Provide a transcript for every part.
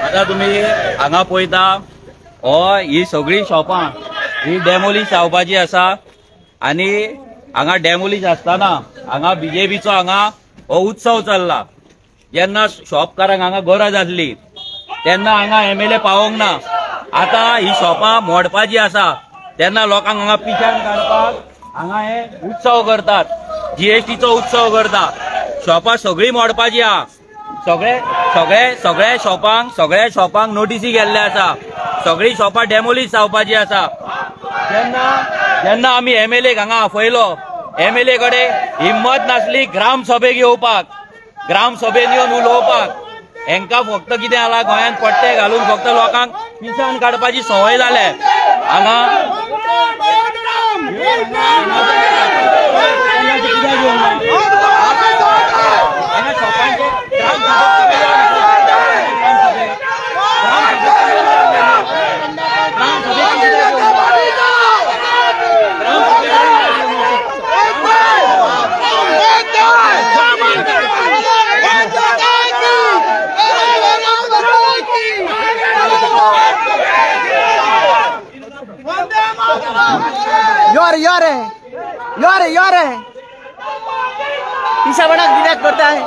आता तुम्ही हांगा पळयता हो ही सगळी शॉपां ही डेमोलिश जावपाची आसा आनी हांगा डेमोलिश आसतना हांगा बीजेपीचो हांगा हो उत्सव चल्ला. जेन्ना शॉपकारांक हांगा गरज आसली तेन्ना हांगा एमएलए पावोंक ना. आता ही शॉपां मोडपाची आसा तेन्ना लोकांक हांगा पिशान काडपाक हांगा हे उत्सव करतात, जीएसटीचो उत्सव करता. शॉपां सगळीं मोडपाची आहा. सगळे सगळे सगळे शॉपांक सगळ्या शॉपांक नोटीसी गेल्ले आसा. सगळीं शॉपां डेमोलिश जावपाची आसा. जेन्ना जेन्ना आमी एमएलए हांगा आपयलो, एमएलए कडेन हिम्मत नासली ग्रामसभेक येवपाक, ग्रामसभेन येवन उलोवपाक. हेंकां फक्त कितें जाला, गोंयांत पट्टे घालून फक्त लोकांक पिसान काडपाची संवय जाल्या हांगा. यार यार यार यार ईसा बड़ा गिराक करता है.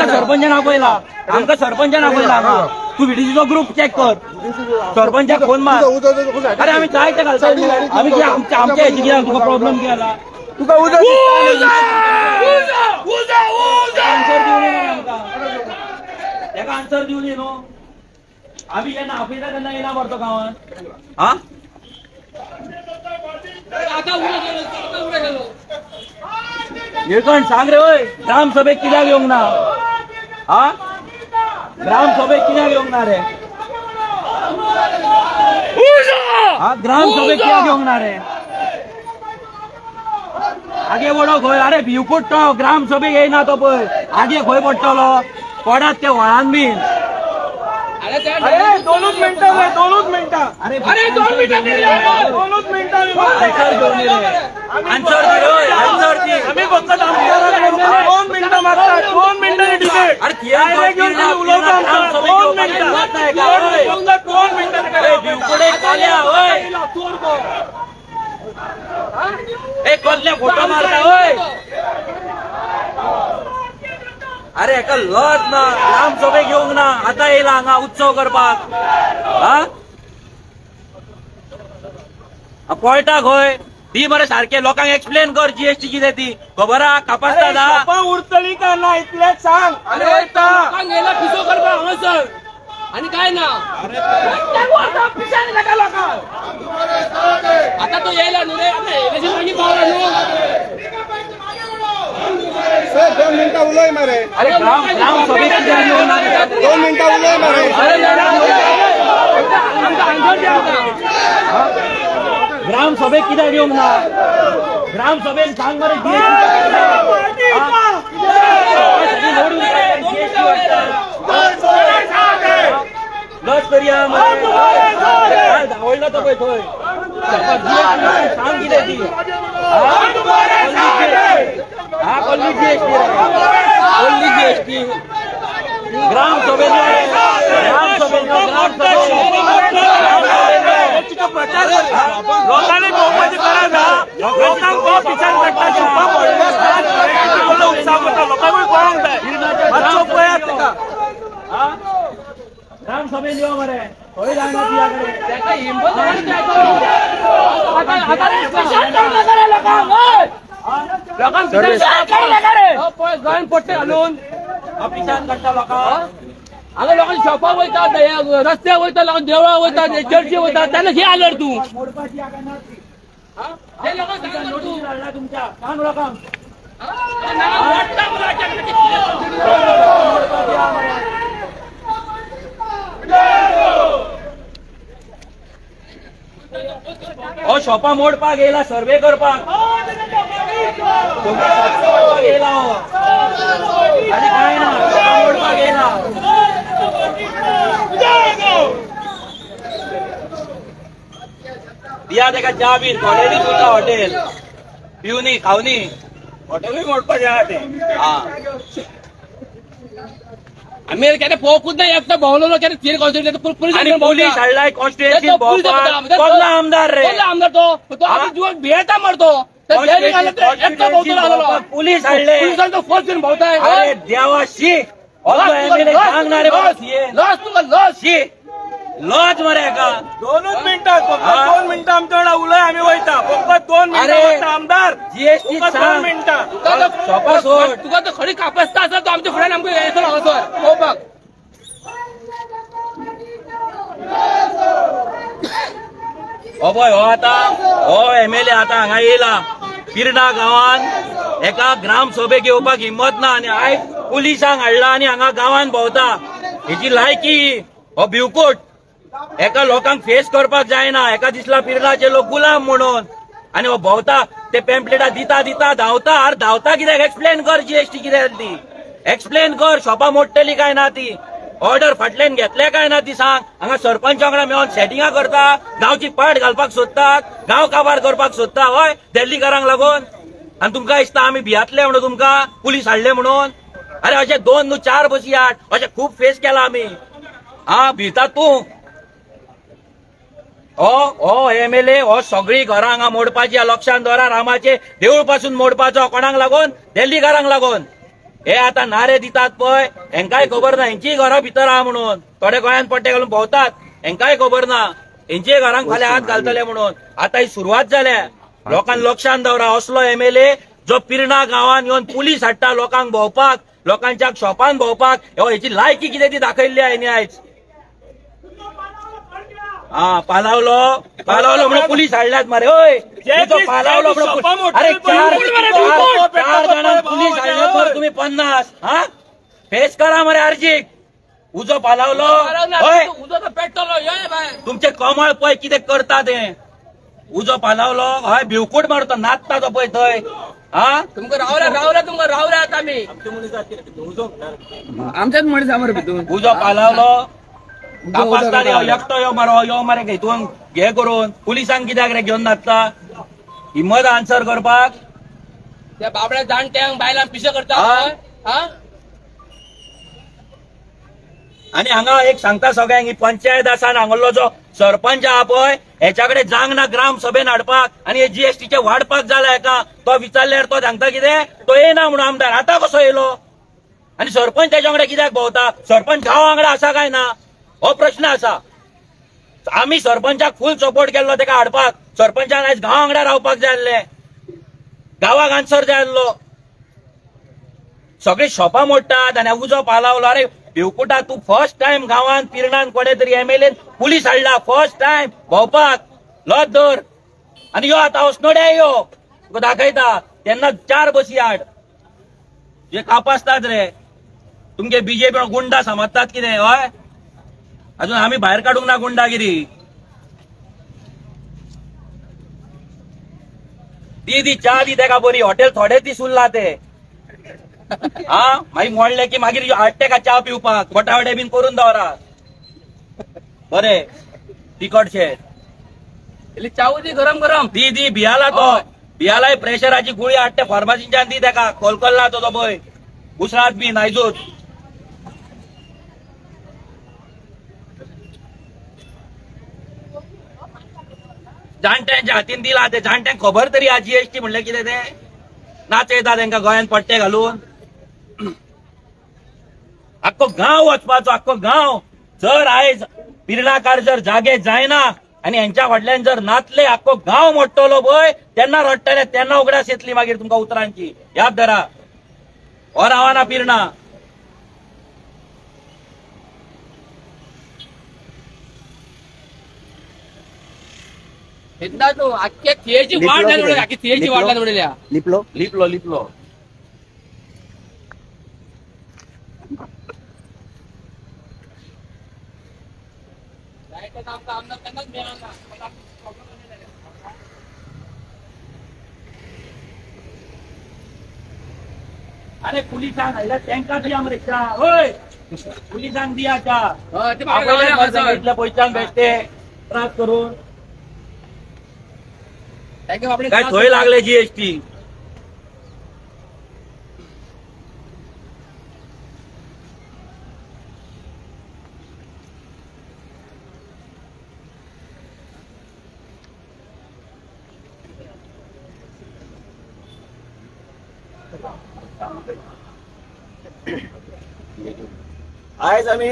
सरपंचान आपयला, आमकां सरपंचान आपयला. तूं व्हीडीसीचो ग्रुप चॅक कर, सरपंचाक फोन मार. अरे आमी जाय ते घालता. आमी आमच्या हेची कित्याक तुका प्रॉब्लम कितें जाला? तुका उजो आन्सर दिवन येना आमकां, तेका आन्सर दिवन ये न्हू. आमी जेन्ना आपयता तेन्ना येना मरतो गांवांत. हा निळकंठ सांग रे वय, ग्रामसभेक कित्याक येवंक ना? हा ग्रामसभेक कित्याक येवंक ना रे? हा ग्रामसभेक कित्याक येवंक ना रे? आगे वडो खंय? अरे भिवकुट तो ग्रामसभेक येयना तो पळय आगे खंय पडटलो, पडात ते व्हाळान बीन. अरे दोनच मिनिटां, दोनच मिनिटां, अरे 2 मिनिटां, दोनच मिनिटां. आन्सर घेवन रे, आन्सर दी रे, आन्सर दी. आमी फक्त 2 मिनिटां मागता, 2 मिनिटांनी डिबेट. अरे कित्याक उलोवता आमकां? 2 मिनिटां, 2 मिनिटां. भिवकुडे काल्या वय, एक कसले फोटो मारता वय. अरे एका लज ना, ग्रामसभेक येवंक ना, आतां येयला हांगा उत्सव करपाक. हा पळटा खंय ती मरे सारखे लोकांक एक्सप्लेन कर जीएसटी कितें ती खबर आहा. कापास्ता शॉपां उरतली काय ना इतलेंच सांग. अरे पिसो करपाक हांगासर आनी काय ना पिशान नाका लोकांक. आतां तो येयला न्हू रे, आतां इलेक्शन मागीर पावला न्हू. सर 2 मिनिटां उलय मरे. अरे ग्राम सभेक कित्याक येवंक ना? 2 मिनिटां उलय मरे. ग्राम सभेक कित्याक येवंक ना? ग्राम सभेन सांग मरे लस करया मरे. धांवडला तो पळय थंय सांग कितें ती. हा कसली जीएसटी? कसली जीएसटी? ग्राम सभेन, ग्राम सभेन, ग्राम प्रचार लोकांनी पळोवपाची गरज आहा. लोकांक कोण पिशान काडटा, शॉपां मोडले आसतना उत्साह करता, लोकांकूय कळोंक जाय. मातसो पळयात ताका. ग्राम सभेन यो मरे, खंय जायना तुज्या कडेन. ताका हिंमत. लोकांक पळय गोंयान पट्टे घालून पिशान काडटा लोकांक. हांगा लोकांनी शॉपाक वयता, रस्त्यार वयता, लोकांक देवळां वयता, चर्ची वयता, तेन्ना हे आलर तूं तुमच्या सांग लोकांक. हो शॉपा मोडपाक येयला सर्वे करपाक येयला हो आनी काय ना शॉपा मोडपाक येयला. दिया तेका च्या बीन थोडे दीस उरला हॉटेल पिवनी खावनी हॉटेलूय मोडपाचें आहा तें. आमी केन्ना पळोवंकूच ना, एकटो भोंवलो केन्ना थेर कॉन्स्टिट्युएन्सी पोलीस हाडलाय कॉन्स्टिट्युएन्सी कोल्ला आमदार रे, कोल्ला आमदार तो तो आमी जिवाक भियेता मरतो. एकटो भोंवतलो पुलीस हाडले, पुलिसान तो फोर्स घेवन भोंवताय. अरे देवा शी लॉस तुका लॉस शी लॉज मरे एका. 2 मिनटां फक्त 2 मिनटां आमच्या वांगडा उलय आमी वयता. फक्त 2 मिनटां आमदार जीएसटी 2 मिनटां शॉपा सोड. तुका तो खरी कापसता आसा तो आमच्या फुड्यान आमकां येतलो हांगासर पळोवपाक. हो पळय हो आतां हो एमएलए आतां हांगा येयला पिर्णा गांवान एका ग्राम सभेक येवपाक हिम्मत ना आनी आयज पुलिसांक हाडला आनी हांगा गांवान भोंवता. हेची लायकी हो भिवकूट. एका लोकांक फेस करपाक जायना. एका दिसला पिर्णाचे लोक गुलाम म्हणून आनी हो भोंवता ते पेम्पलेटां दिता दिता धांवता. आर धांवता कित्याक? एक्सप्लेन कर जीएसटी कितें ती, एक्सप्लेन कर. शॉपां मोडटली काय ना ती, ऑर्डर फाटल्यान घेतले काय ना ती सांग. हांगा सरपंच वांगडा मेळोन सेटिंगां करता, गांवची पाट घालपाक सोदतात, गांव काबार करपाक सोदता हय दिल्लीकारांक लागून. आनी तुमकां दिसता आमी भियातले म्हणून तुमकां पुलीस हाडले म्हणून? अरे अशे 2 न्हू 4 बसी 8 अशे खूब फेस केला आमी. हा भिता तूं. हो हो एमएलए हो सगळीं घरां हांगा मोडपाची लक्षान दवरा. रामाचे देवूळ पासून मोडपाचो कोणाक लागून? दिल्लीकारांक लागून. हे आतां नारे दितात पळय हेंकांय खबर ना हेंचीय घरां भितर आहा म्हणून. थोडे गोंयांत पट्टे घालून भोंवतात, हेंकांय खबर ना हेंचीय घरांक फाल्यां हात घालतले म्हणून. आतां ही सुरवात जाल्या. लोकांक लक्षान दवरा. असलो एमएलए जो पिर्णा गांवान येवन पुलीस हाडटा लोकांक भोंवपाक, लोकांच्या शॉपान भोंवपाक, हेची लायकी कितें ती दाखयल्ली आहा हेणी आयज. हा पालावलो पालावलो म्हणून पुलीस हाडल्यात मरे. हय पालावलो म्हणून अरे 4 जाणांक पुलीस हाडल्यात मरे तुमी 50. हा फेस करा मरे अर्जीक. उजो पालावलो हय तुमचे कमळ पळय कितें करता तें. उजो पालावलो हय भिवकूट मारता नाचता तो पळय थंय. हा तुमकां रावला रावला तुमकां रावला आतां आमी आमच्याच मनीस मरे भितून. उजो पालावलो कापासता एकटो यो मारो यो मरे हितून हे करून पुलिसांक कित्याक रे घेवन नाचता? हिम्मत आन्सर करपाक त्या बाबड्या जाणट्यांक बायलांक पिशे करता. आनी हांगा एक सांगता सगळ्यांक, ही पंचायत आसा आनी हांगल्लो जो सरपंच आहा पळय हेच्या कडेन जांग ना ग्राम सभेन हाडपाक आनी हे जीएसटीचे वाडपाक जाला हेका. तो विचारल्यार तो सांगता कितें तो येना म्हणून आमदार. आतां कसो येयलो? आनी सरपंच तेच्या वांगडा कित्याक भोंवता? सरपंच गांवा वांगडा आसा काय ना हो प्रश्न आसा. आमी सरपंचाक फूल सपोर्ट केल्लो तेका हाडपाक. सरपंचान आयज गांवा वांगडा रावपाक जाय आसलें, गांवाक आन्सर जाय आसलो. सगळीं शॉपां मोडटात आनी उजो पालावलो. अरे भिवकुटा तूं फर्स्ट टायम गांवान पिर्णान कोणे तरी एमएलएन पुलीस हाडला फर्स्ट टायम भोंवपाक. लज धर आनी यो आतां अस्नोड्या यो तुका दाखयता. तेन्ना 4 बसी 8 जे कापासतात रे तुमगे बीजेपी गुंडा समजतात कितें? हय अजून आमी भायर काडूंक ना गुंडागिरी. दी दी च्या दी तेका बरी. हॉटेल थोडे दीस उरला ते. हा मागीर मोडले की मागीर हाडटे का च्या पिवपाक बटावडे बीन करून दवरा बरे तिखटशे. चावू दी गरम गरम दी दी. भियाला तो भियालाय प्रेशराची गुळी हाडटे फार्मासीच्यान दी तेका. कोलकोल्ला तो पळय उसरात बी आयजूच. जाणट्यांच्या हातीन दिला ते जाणट्यांक खबर तरी आहा जीएसटी म्हणलें कितें तें? नाचयता तेंकां गोंयांत पट्टे घालून. आख्खो गांव वचपाचो, आख्खो गांव. जर आयज पिर्णाकार जर जागे जायना आनी हेंच्या फाटल्यान जर नाचले आख्खो गांव मोडटलो पळय तेन्ना रडटले, तेन्ना उगडास येतली मागीर तुमकां उतरांची. याद धरा, हो रावना पिर्णा. लिपलो लिपलो लिपलो. अरे पुलिसांक हाडल्या तेंकां दिया मरे च्या. हय पुलिसांक दिया च्या. इतल्या पयशांक बेश्टे त्रास करून काय थंय लागले जीएसटी. आयज आमी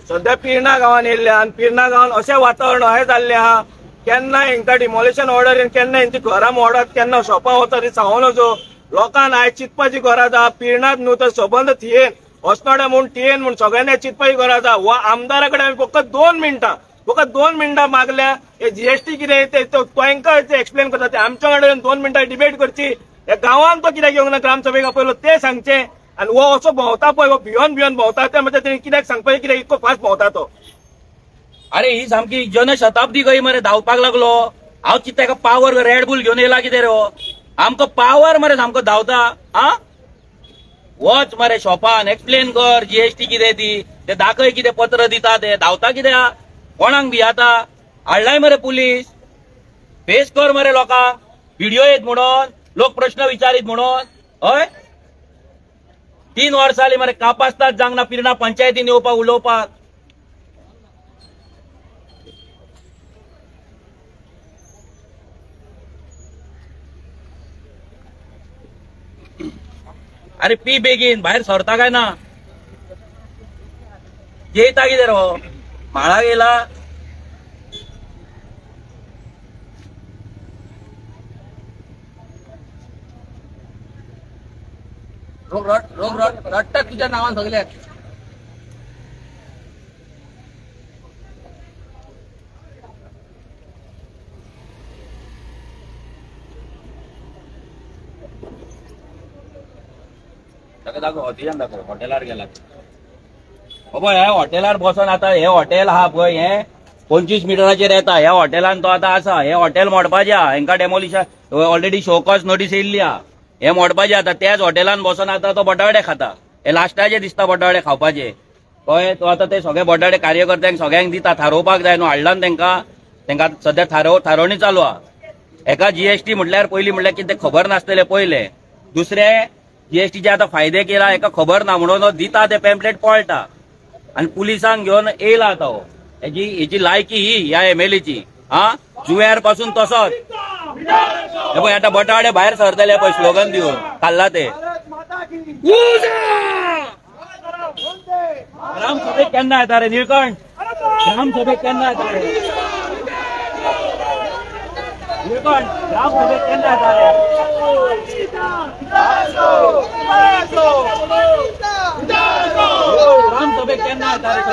सद्या पिर्णा गांवान येयल्ले आनी पिर्णा गांवान अशें वातावरण अशें जाल्लें आहा. केन्ना हेंकां डिमॉलिशन ऑर्डर येवन केन्ना हेंची घरां मोडत केन्ना शॉपां वचत हें सांगू नजो. लोकांक आयज चिंतपाची गरज आहा. पिर्णात न्हू तर सबंद थियेन अस्नोड्या म्हूण थियेन म्हूण सगळ्यांनी चिंतपाची गरज आहा. वा आमदारा कडेन आमी फक्त 2 मिनटां फक्त 2 मिनटां मागल्या हे जीएसटी कितें ते तांकां एक्सप्लेन करता. ते आमच्या कडेन 2 मिनटां डिबेट करची. ह्या गांवान तो कित्याक येवंक ना ग्रामसभेक आपयलो तें सांगचें. आनी हो असो भोंवता पळय, हो भियोन भियोन भोंवता ते म्हणजे तेणी कित्याक सांगपाचें कित्याक इतको फास्ट भोंवता तो. अरे ही सामकी जनशताब्दी खंय मरे धांवपाक लागलो. हांव चिंता एका पावर रेड बुल घेवन येयला कितें रे हो. आमकां पावर मरे सामको धांवता. आ वच मरे शॉपान एक्सप्लेन कर जीएसटी कितें ती, ते दाखय कितें पत्र दिता ते. धांवता कितें कोणाक भियाता. हाडलाय मरे पुलीस, फेस कर मरे लोकांक. व्हिडिओ येत म्हणून लोक प्रश्न विचारीत म्हणून. हय 3 वर्सां जालीं मरे कापास्ताद जावंक ना पिर्णा पंचायतीन येवपाक उलोवपाक. अरे पी बेगीन भायर सरता काय ना. जेयता कितें रे म्हाळा गेला. रोग रडटात तुझ्या नावान सगळे. दाखव हॉटेलान दाखव. हॉटेलार गेला पळय. ह्या हॉटेलार बसोन आतां हे हॉटेल आहा पळय हे 25 मिटराचेर येता. ह्या हॉटेलान तो आतां आसा. हे हॉटेल मोडपाचें आहा. हेंकां डेमोलिशन ऑलरेडी शोकॉज नोटीस येयल्ली आहा. हे मोडपाचें आतां. त्याच हॉटेलान बसोन आतां तो बटाटे खाता. हे लास्टाचे दिसता बटाटे खावपाचे. कळ्ळें. तो आतां ते सगळे बटाटे कार्यकर्त्यांक सगळ्यांक दिता. थारोवपाक जाय न्हू. हाडला न्हू तेंकां. तेंकां सद्या थारोवणी चालू आहा. एका जीएसटी म्हटल्यार पयलीं म्हटल्यार कितें खबर नासतलें पयलें. दुसरें जीएसटीचे आतां फायदे केला एका खबर ना म्हणून दिता ते पॅम्पलेट पळटा. आनी पुलिसांक घेवन येयला आतां हो. हेजी लायकी ही ह्या एमएलएची. आ जुव्यार पासून तसोच. हे पळय आतां बटाटे भायर सरतले पळय स्लोगन दिवन खाल्ला ते. ग्रामसभेक केन्ना येता रे निळकंठ? ग्रामसभेक केन्ना येता रे निळकंठ? ग्रामसभेक केन्ना येता रे? ग्रामसभेक केन्ना येता रे?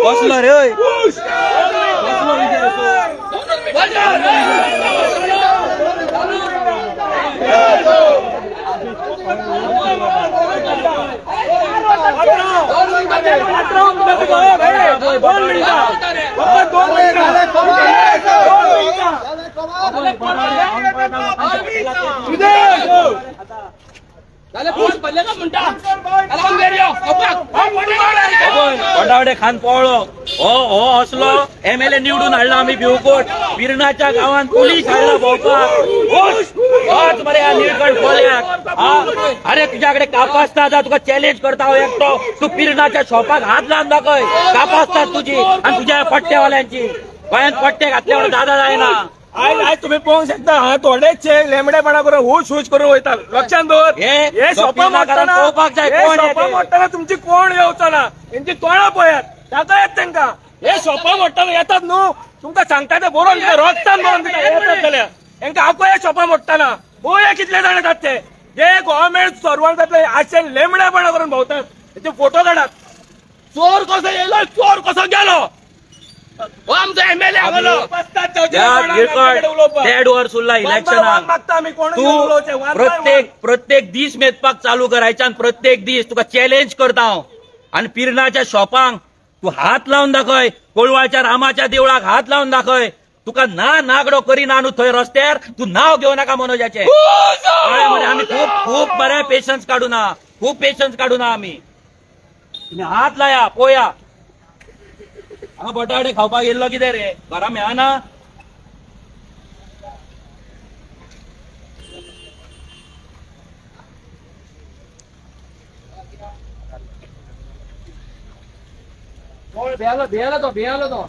कसलो रे कसलो विजय असो. बटावडे खान पळलो हो हो असलो एमएलए निवडून हाडला आमी भिवकोट पिरणाच्या गांवांत पुलीस हाडला भोंवपाक. वच मरे ह्या निळकंठ कोल्याक. अरे तुझ्याकडे कापासता जा, तुका चॅलेंज करता हांव एकटो. तूं पिरणाच्या शॉपाक हात लावन दाखय कापासतात तुजी आनी तुज्या पट्टेवाल्यांची. गोंयांत पट्टे घातले म्हणून दादा जायना. आयज आयज तुम्ही पळोवंक शकता हा थोडेचशे लेमडेपणा करून हुश हुश करून वयता. लक्षात दवर, हे शॉपां मोडटना हे शॉपां मोडटना तुमची कोण येवचो ना, हेंची तोंडां पळयात, दाखयात तांकां. हे शॉपां मोडटना येतात न्हू, तुमकां सांगता ते बरोवन दिता, रोस्तान बरोवन दिता. येतात जाल्यार हेंकां आपोया शॉपां मोडटना, पळोवया कितले जाण येतात ते. जे गव्हर्मेंट सर्वंट जातले अशे लेमडेपणा करून भोंवतात, हेचे फोटो काडात. चोर कसो येयलो, चोर कसो गेलो, आमचो एमएलए देड वर्स उरला इलेक्शनाक. तूं प्रत्येक प्रत्येक दीस मेजपाक चालू करायचा आनी प्रत्येक दीस तुका चॅलेंज करता हांव. आनी पिरणाच्या शॉपांक तूं हात लावन दाखय, कोळवाच्या रामाच्या देवळाक हात लावन दाखय. तुका ना नागडो करिना न्हू थंय रस्त्यार, तूं नांव घेवं नाका मनोजाचें. कळ्ळें मरे? आमी खूब खूब बरें पेशन्स काडूना, खूब पेशन्स काडूना आमी. तुमी हात लाया पोया. हांगा बटाटे खावपाक येयल्लो कितें रे, घरा मेळना? भियालो भियालो तो, भियालो तो.